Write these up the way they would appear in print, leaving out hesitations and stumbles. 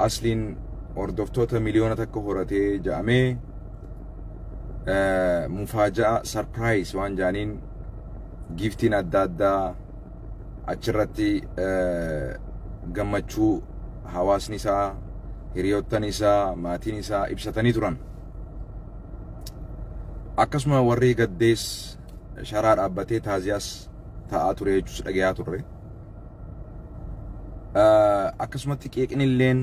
Asliin hordoftoota 1 miliyoona horatee ja'amee mufaaja'a, surprise waan jaaniin, giftiin adda addaa achirratti gammachuu hawaasni isaa, hiriyoottan isaa, maatiin isaa ibsatanii turan. Akkasuma warri gaddees sharaa dhaabbatee taaziyaas taa'aa ture jechuus dhagayaa turre. Akkasumatti qeeqni illeen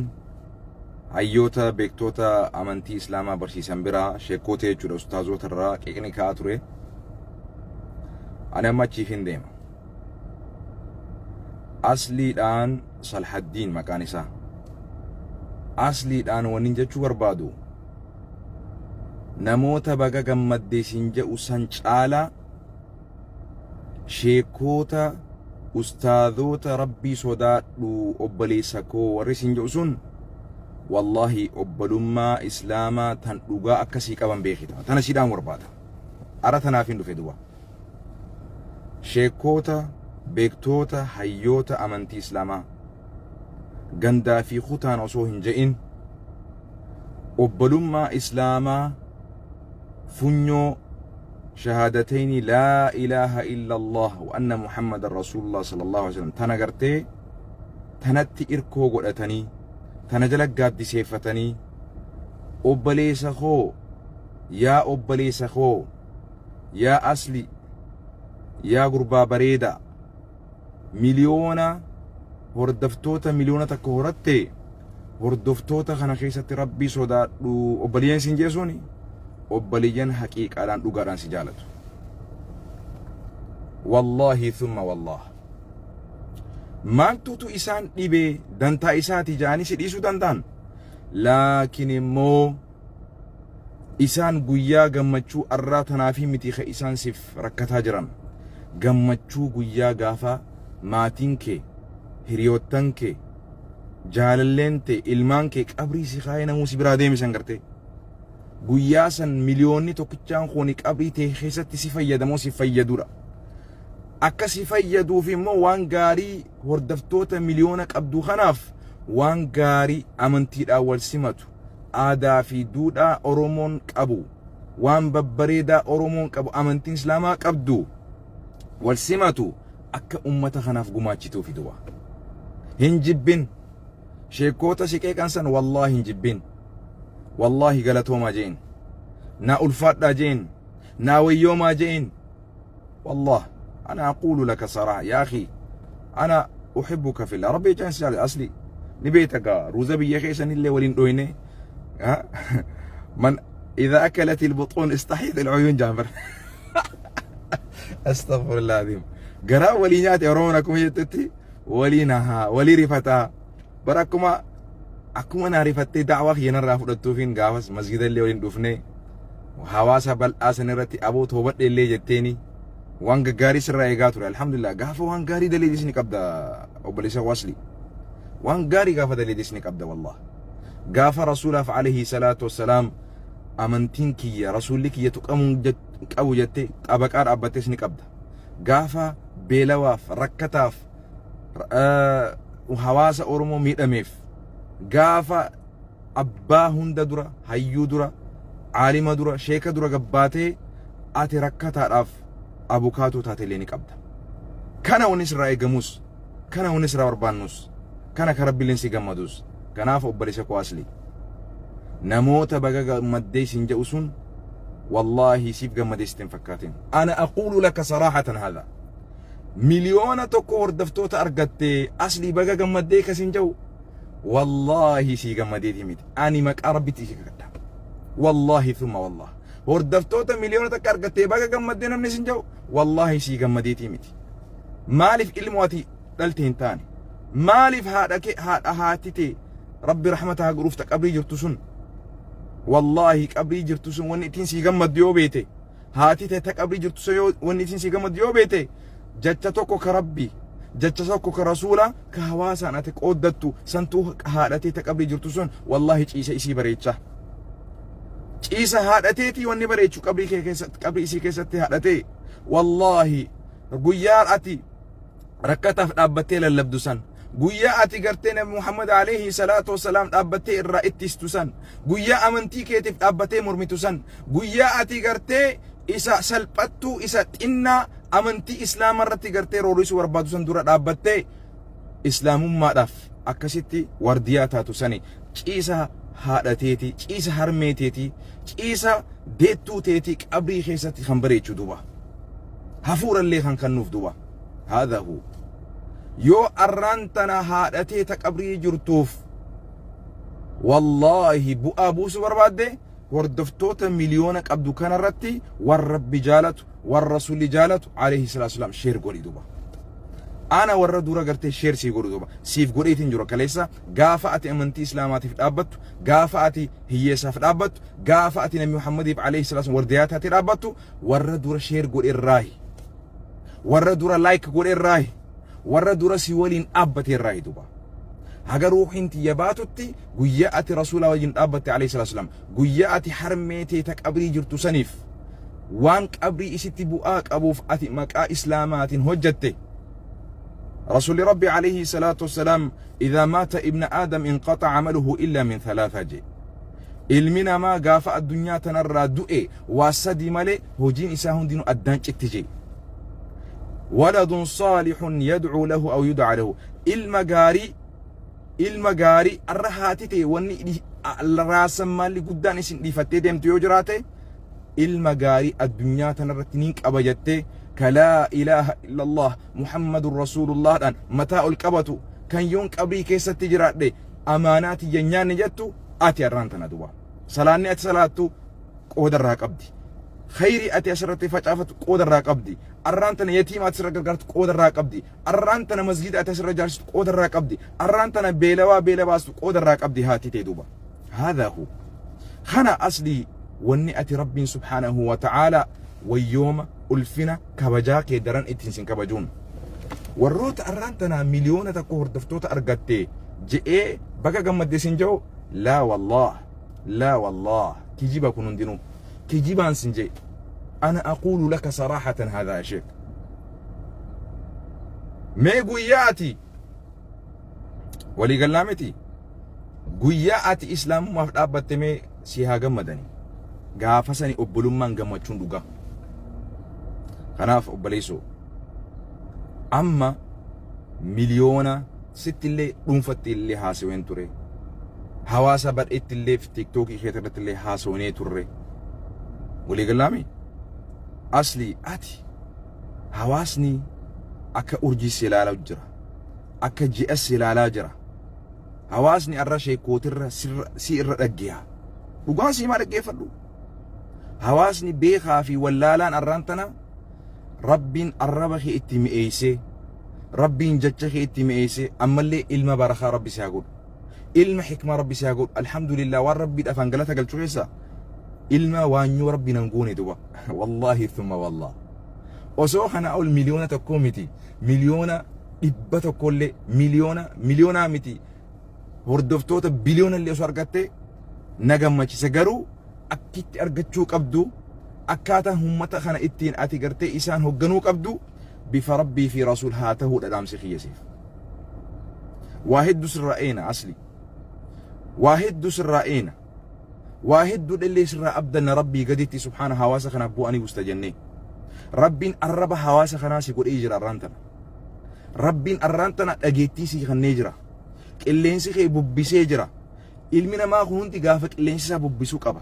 hayyoota, beektoota amantii Islaamaa barsiisan biraa, sheekkoota jechuudha, ustaazoota irraa qeeqni ka'aa ture. Ani amma achiif hin deema. Asliidhaan Salhaddiin maqaan isaa. Asliidhaan wanni jechuu barbaadu, namoota baga gammaddee siin jedhu san caalaa sheekkoota, ustaazoota "Rabbii sodaadhu, obboleessa koo" warri siin jedhu sun, wallaahi, obbolummaa Islaamaa tan dhugaa akkasii qaban beekita. Tana siidhaan barbaada. Ara tanaaf hin dhufe duba. Sheekkoota, beektoota, hayyoota amantii Islaamaa gandaa fi kutaan osoo hin je'in, obbolummaa Islaamaa funyoo shahaadatayni laa ilaaha illa Allah wa anna Muhammadan Rasuulullah sallallahu alaihi wasallam tana gartee tanatti irkoo godhatanii, tana jala gaaddiseeffatanii, "Obboleessa koo, yaa obboleessa koo, yaa Asli, yaa gurbaa bareedaa, miliyoona hordoftoota 1 miliyoona horatte, hordoftoota kana keessatti Rabbii sodaadhu" obboleeyyan siin jeesuuni obboleeyyan haqiiqaadhaan dhugaadhaan si jaalatu. Wallaahi thumma wallaah. Maaltutu isaan dhibee? Dantaa isaati ja'anii si dhiisuu danda'an. Laakiin immoo isaan guyyaa gammachuu arraa tanaafi miti ka isaan siif rakkataa jiran. Gammachuu guyyaa gaafa maatiin kee, hiriyoottan kee, jaalalleen tee, ilmaan kee qabrii si kaayee namuu si biraa deemisan gartee. Guyyaa san miliyoonni tokkichaan kuni qabrii tee keessatti si fayyadamoo si fayyadudha. Akka si fayyaduuf immoo waan gaarii hordoftoota miliyoona qabdu kanaaf waan gaarii amantiidhaan wal simatu, aadaa fi duudhaa Oromoon qabu, waan babbareedaa Oromoon qabu, amantiin Islaamaa qabdu wal simatu akka ummata kanaaf gumaachituufi duba. Hin jibbin. Sheekkoota si qeeqan san wallaahi hin jibbin. Wallaahi galatoomaa jeen. Naa ulfaadhaa jeen. Naa wayyoomaa jeen. والله أنا أقول لك صراحة يا أخي، أنا أحبك في الله، ربي جان سال أصلي نبيتك روزا بيا خيسن اللي ولين دويني من إذا أكلت البطون استحيت العيون جابر، أستغفر الله العظيم. Garaa walii nyaate Oromoon akkuma jettutti walii nahaa walii rifataa bara akkuma naa rifattee da'waa kiyyanarraa fudhattuufiin gaafas masgida illee waliin dhufnee hawaasa bal'aa san irratti aboo toobadhe illee jetteeni waan gaggaarii sirraa eegaa ture. Alhamdulillah, gaafa waan gaarii daleedis ni qabda, obboleessa Wasli, waan gaarii gaafa daleedis ni qabda. Wallah, gaafa Rasuulaaf alayhi salaatu wassalaam amantiin kiyya, Rasuulli kiyya tuqamuu qabu jettee xabaqaa dhaabbattees ni qabda. Gaafa beelawaaf, rakkataaf, hawaasa Oromoo miidhameef, gaafa abbaa hunda dura, hayyuu dura, aalima dura, sheeka dura gabbaatee ati rakkataadhaaf abukaatoo taate illee ni qabda. Kana wanni sirraa eegamus, kana wanni sirraa barbaannus, kana ka Rabbiilleen si gammadus. Kanaaf obboleessa koo Asli, namoota baga gammaddee siin jedhu sun wallaahi siif gammadee sitti hin fakkaatin. Ana aquulu laka saraahatan hadha. 1 miliyoona hordoftoota argatte, Aslii, baga gammaddee kasin jedhu wallaahi sii gammadeeti miti. Ani maqaa Rabbitti si kakadha. Wallaahi thumma wallah. Hordoftoota 1 miliyoona argattee baga gammaddee namni sin jedhu wallaahi sii gammadeeti miti. Maaliif ilmoo ati dhalte hin taane? Maaliif haadha kee, haadha haati tee Rabbi rahmata haa godhuuf, ta qabrii jirtu sun, wallaahi qabrii jirtu sun wanni ittiin sii gammaddu yoo beete, haati tee ta qabrii jirtu sun yoo wanni ittiin sii gammaddu yoo beete, jecha tokko ka Rabbi, jecha tokko ka Rasuula ka hawaasaan ati qooddattu santuu haadha tee ta qabrii jirtu sun wallaahi ciisa isii bareecha. Ciisa haadha teetii wanni bareechu qabrii kee keessatti, qabrii isii keessatti haadha tee, wallaahi guyyaa ati rakkataaf dhaabbattee lallabdu san, Guyyaa ati gartee Nabi Muhammad alayhi salaatu wassalaam dhaabbattee irraa ittistu san, guyyaa amantii keetiif dhaabbattee mormitu san, guyyaa ati gartee isa salphattuu isa xinnaa amantii Islaama irratti gartee roorrisuu barbaadu san dura dhaabbattee Islaamummaadhaaf akkasitti wardiyaa taatu sani, ciisa haadha teetii, ciisa harmee teetii, ciisa deettuu teetii qabrii keessatti kan bareechu duuba. Hafuurallee kan kennuuf duuba. Haadha hu. Yoo arraan tana haadha tee ta qabrii jirtuuf wallaahi bu'aa buusuu barbaadde, hordoftoota miliyoona qabdu kanarratti warra Rabbi jaalatu, warra Rasuulli jaalatu alayhi salaatu wasalaam share godhi duuba. Ana warra dura gartee share sii godhu duuba. Siif godheetiin jiru kaleessa. Gaafa ati amantii Islaamaatiif dhaabbattu, gaafa ati hiyyeessaaf dhaabbattu, gaafa ati Nabi Muhammadiif alayhi salaatu wardiyaa taatee dhaabbattu, warra dura share godherraahi. Warra dura like godherraahi. Warra dura si waliin dhaabbateerraahi duuba. Haga ruuhiin tiyya baatutti, guyyaa ati Rasuula wajjin dhaabbatte alayhi salaatu wasalaam, guyyaa ati harmee teeta qabrii jirtu saniif waan qabrii isitti bu'aa qabuuf ati maqaa Islaamaatiin hojjatte. Rasuulli Rabbi alayhi salaatu wasalaam, "إذا مات ابن آدم انقطع عمله إلا من ثلاثة" je. Ilmi namaa gaafa addunyaa tanarraa du'e waa sadi malee hojiin isaa hundinuu addaan citti je. ولد صالح يدعو له أو يدعى له. Ilma gaarii, ilma gaarii. Arra haati ta'e wanni raasan maalli guddaan isin dhiifattee deemtu yoo jiraate, ilma gaarii addunyaa tanarratti nin qaba jettee, ka لا إله إلا الله محمد رسول الله dhaan mataa ol qabatu, kan yoon qabrii keessatti jiraadhe amaanaa tiyya nyaanne jettu, ati arraan tana duba. Salaanni ati salaattu qoodarraa qabdi. Khayrii ati asirratti facaafatu qoodarraa qabdi. Arraan tana yatiima ati asirra gargaartu qoodarraa qabdi. Arraan tana masgida ati asirra ijaarsitu qoodarraa qabdi. Arraan tana beelawaa beela baastu qoodarraa qabdi haati ta'e duuba. هذا هو. Kana aslii wanni ati Rabbiin سبحانه وتعالى wayyooma ulfina kabajaa kee daran ittiin sin kabajuun. Warroota arraan tanaa 1 million hordoftoota argatte je'ee baga gammadde sin jedhu, لا والله، لا والله, kijiba. Kun hundinuu kijibaan sin jedhe. أنا أقول لك صراحة هذا يا شيخ. Mee guyyaa ati walii gallaa miti, guyyaa ati Islaamummaaf dhaabbatte mee si haa gammadani. Gaafa sani obbolummaan gammachuun dhugaa. Kanaaf obboleessoo, amma miliyoona sitti illee dhuunfatti illee haasaween ture, hawaasa badheetti illee TikTokii kee irratti illee haasawinee turre. Walii gallaami aslii, ati hawaasni akka urjii si ilaalaa jira, akka ji'a si ilaalaa jira. Hawaasni arra sheekootirra si irra dhaggeya. Dhugaan siimaa dhaggeeffadhu. Hawaasni beekaa fi wallaalaan arraan tana Rabbiin arraba kee itti mi'eessee, Rabbiin jecha kee itti mi'eessee, ammallee ilma barakaa Rabbi si haa godhu, ilma hikmaa Rabbi si haa godhu. Alhamdulillah, waan Rabbii afaan galata galchuu keessa ilma waanyoo Rabbi nan goone duba. والله ثم والله, osoo kana ol 1 million miti, 100 million illee, miliyoona miliyoonaa miti, hordoftoota biliyoona illee osoo argatte na gammachiisa. Garuu akkitti argachuu qabdu, akkaataa ummata kana ittiin ati gartee isaan hoogganuu qabdu bifa Rabbii fi Rasuul haa ta'uudha dhaamsi kiyyasiif. Waa hedduu sirraa eena asli, waa hedduu sirraa eena, waa hedduu dhallee sirraa abdanna. Rabbii gaditti subhaana hawaasa kanaaf bu'anii busta jennee, Rabbiin arraba hawaasa kanaa si godhee jira. Arraan tana Rabbiin arraan tana dhageettii si kennee jira. Qilleensi kee bubbisee jira. Ilmi namaa kun hundi gaafa qilleensi isaa bubbisuu qaba,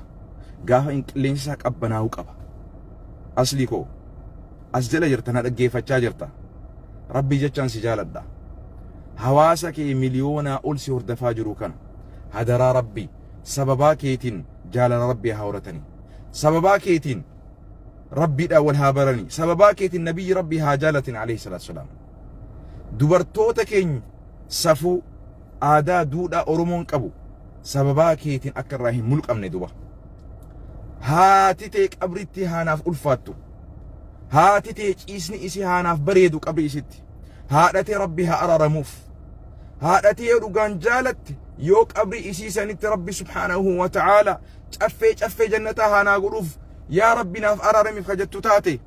gaafa qilleensi isaa qabbanaa'uu qaba. Aslii koo, as jala jirta, na dhaggeeffachaa jirta, Rabbii jechaan si jaaladha. Hawaasa kee miliyoonaa ol si hordafaa jiru kana, hadaraa Rabbii, sababaa keetiin jaalala Rabbii haa horatanii, sababaa keetiin Rabbiidhaan wal haa baranii, sababaa keetiin nabiyyi Rabbii haa jaalatin عليه الصلاة والسلام. Dubartoota keenya safuu aadaa duudhaa Oromoon qabu sababaa keetiin akka irraa hin mulqamne duba. Haati tee qabritti haanaaf ulfaattu, haati tee ciisni isii haanaaf bareedu qabri isitti, haadha tee Rabbi haa araaramuuf. Haadha tee yoo dhugaan jaalatte, yoo qabri isii sanitti Rabbi سبحانه وتعالى caffee caffee jannataa haanaa godhuuf, yaa Rabbi naaf araaramiif ka jettu taate,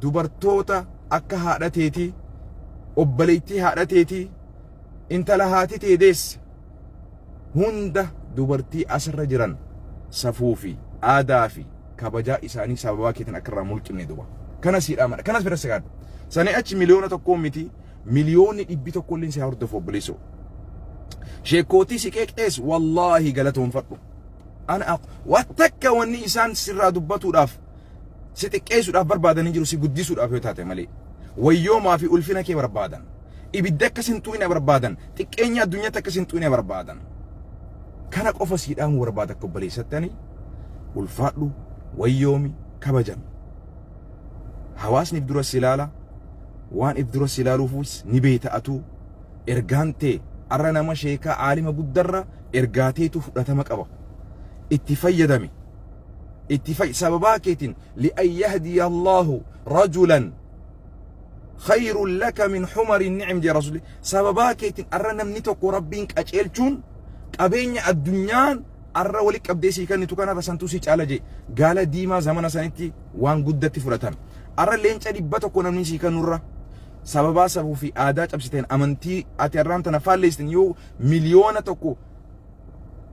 dubartoota akka haadha teetii, obboleettii haadha teetii. Intala haati tee deesse hunda dubartii asirra jiran safuu fi aadaa fi kabajaa isaanii sababaa keetiin akka irraa mulqinne duba. Kana sii dhaamadha. Kanas bira si kaadha. Sanii achi 1,000,000 miti 1,100,000 illee si haa hordofu obboleessoo. Sheekootii si qeeqxees wallaahi galatoonfadhu. Ana wattakka wanni isaan sirraa dubbatuudhaaf si xiqqeessuudhaaf barbaadanii jiru si guddisuudhaaf yoo taate malee. Wayyoomaa fi ulfina kee barbaadan. Ibidda akka sin xuqne barbaadan. Xiqqeenya addunyaatti akka sin xuqne barbaadan. Kana qofa sii dhaamuu barbaada akka obboleessatti ani ulfaadhu wayyoomi kabajami. Hawaasni if dura si ilaala. Waan if dura si ilaaluufis ni beeyta atuu. Ergaan tee arra nama sheekaa aalima guddarra ergaa teetu fudhatama qaba. Itti fayyadami. Itti fay sababaa keetiin li'an yahdiya Allahu rajulan khayrun laka min humari ni'im jee rasuulli. Sababaa keetiin arra namni tokko Rabbiin qaceelchuun qabeenya addunyaan arra wali qabdee sii kennitu kanarra santuu sii caala jee gaala diimaa zamana sanitti waan guddatti fudhatan. Arra leenca 100 namni sii kennurra sababaa safuu fi aadaa cabsiteen amantii ati arraan tana faalleessitin yoo 1,000,000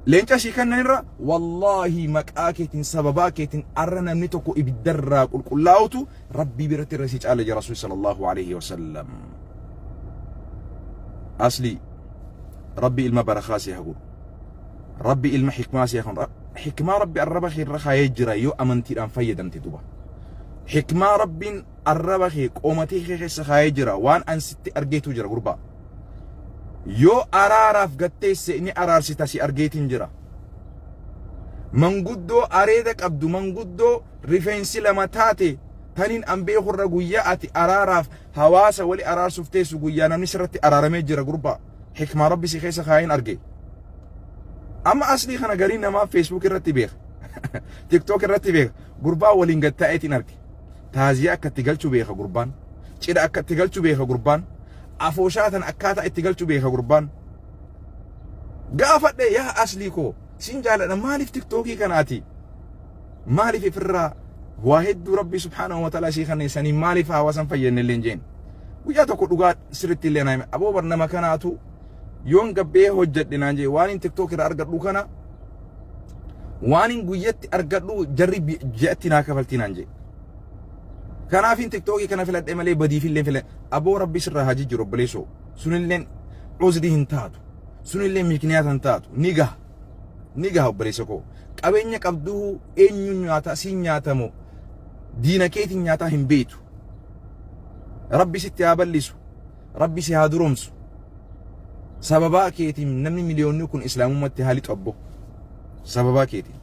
leenca sii kennanirra wallaahi maqaa keetiin sababaa keetiin arra namni tokko ibiddarraa qulqullaa'utu Rabbii biratti irra sii caala jira Rasuul sallallahu alaihi wasallam. Asli Rabbi ilma barakaa sii haa godhu. Rabbi ilma hikmaa sii haa godhu. Hikmaa Rabbi arraba kee irra kaayee jira yoo amantiidhaan fayyadamte duba. Hikmaa Rabbiin arraba kee qoomatee kee keessa kaayee jira waan an sitti argeetu jira gurbaa. Yoo araaraaf gatteesse ni araarsita si argeetiin jira. Manguddoo areeda qabdu manguddoo rifeensi lama taate taniin an beekurra guyyaa ati araaraaf hawaasa wali araarsuuf teessu guyyaa namni sirratti araaramee jira gurbaa. Hikmaa Rabbi si keessa kaayeen arge. Amma aslii kana garii namaa Facebook irratti beeka. TikTok irratti beeka. Gurbaa waliin gad taa'eetiin arge. Taaziyaa akka itti galchu beeka gurbaan. Cidha akka itti galchu beeka gurbaan. Afooshaa tan akkaataa itti galchu beeka gurbaan. Gaafadhe yaa aslii koo sin jaaladha maaliif tiktookii kanaati? Maaliif ifirraa waa hedduu Rabbi subhaanahu wa ta'ala sii kanneen sanii maaliif hawaasan fayyadne illee hin jeen. Guyyaa tokko dhugaa sirriitti illee naa hime aboo bar nama kanaatu yoon gabbee hojjedhe naan jee waan hin tiktook irraa argadhu kana waan hin guyyatti argadhu jarri ji'atti naa kafaltii naan jee. Kanaafin tiktookii kana filadhe malee badiif illee filadhe. Aboo Rabbi sirraa haa jijjiiru obboleessoo. Sunilleen uzrii hin taatu. Sunillee mikniyaata hin taatu. Ni gaha. Ni gaha obboleessa koo. Qabeenya qabduu eenyuun nyaataa siin nyaatamoo diina keetiin nyaataa hin beektu. Rabbi sitti haa bal'isu. Rabbi si haa duroomsu. Sababaa keetiin namni miliyoonni kun islaamummaatti haa lixu abbo. Sababaa keetiin.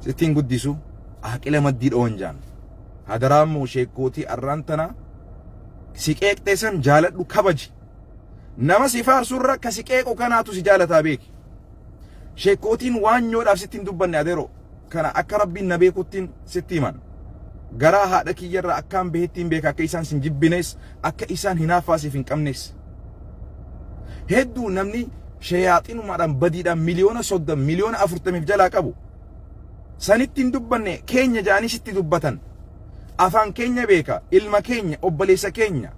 Sittiin guddisu aqila maddii dhowan jaan. Hadaraa immoo sheekkootii arraan tana si qeeqxee san jaaladhu kabaji. Nama si faarsurra ka si qeequ kanaatu si jaalataa beeki. Sheekkootiin waan nyoodhaaf sitti hin dubbanne adeeroo. Kana akka Rabbiin na beekuttiin sitti himan. Garaa haadha kiyyarraa akkaan bahettiin beeka akka isaan sin jibbines akka isaan hinaaffaa siif hin qabnes. Hedduu namni shayaaxinumaadhaan badiidhaan 30,000,000 40,000,000 jalaa qabu. Sanitti hin dubbanne keenya ja'anii sitti dubbatan. Afaan keenya beeka ilma keenya obboleessa keenya.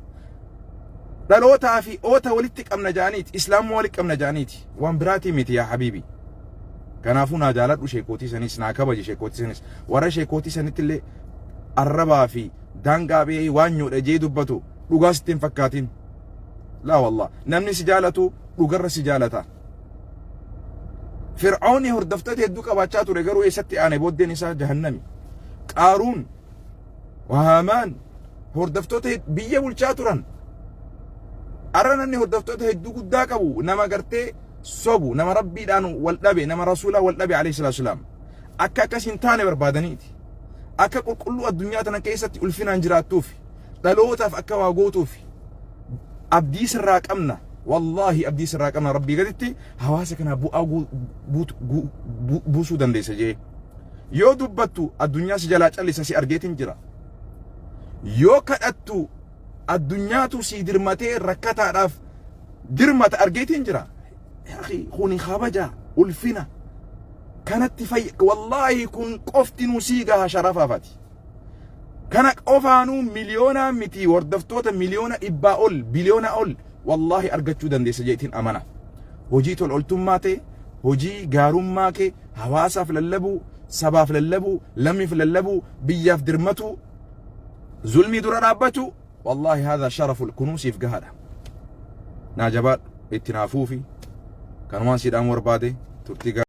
Dhalootaa fi oota walitti qabna ja'aniiti islaamummaa walitti qabna ja'aniiti waan biraatii miti yaa habiibi. Kanaafuu naa jaaladhu sheekootii sanis naa kabaji sheekootii sanis warra sheekootii sanitti illee arrabaa fi daangaa ba'ee waan nyoodha jee dubbatu dhugaa sitti hin fakkaatin. Laa wallah namni si jaalatu dhugarra si jaalata. Fir'aawni hordoftoota hedduu qabaachaa ture garuu eessatti aane booddeen isaa jahannami. Qaaruun Haamaan hordoftoota biyya bulchaa turan. Arra namni hordoftoota hedduu guddaa qabu nama gartee sobu nama rabbiidhaan wal dhabe nama rasuulaa wal dhabe alayhi salaatu wasalaam. Akka akkas hin taane barbaadaniiti. Akka qulqulluu addunyaa tana keessatti ulfinaan jiraattuuf dhalootaaf akka waa gootuuf abdii sirraa qabna. Wallaahi abdii sirraa qabna rabbii gaditti hawaasa kanaa bu'aa buusuu dandeessa jee. Yoo dubbattu addunyaa si jalaa callisa si argeetiin jira. Yoo kadhattu addunyaatu si dirmatee rakkataadhaaf dirmata argeetiin jira. Akhi kuni kabaja ulfina kanatti fayya wallaahi kun qofti nu sii gaha sharafaafati. Kana qofaanuu miliyoonaa miti hordoftoota 100,000,000 ol biliyoona ol Wallaahi argachuu dandeessa jeetiin amana. Hojii tol oltummaa ta'e, hojii gaarummaa kee hawaasaaf lallabuu, sabaaf lallabuu, lammiif lallabuu, biyyaaf dirmatuu, zulmii dura dhaabbachuu, wallaahi haadha sharaful kunuusiif gahaadha. Naa jabaadhu, itti naa fuufi. Kanumaan siidhaan barbaade turtii.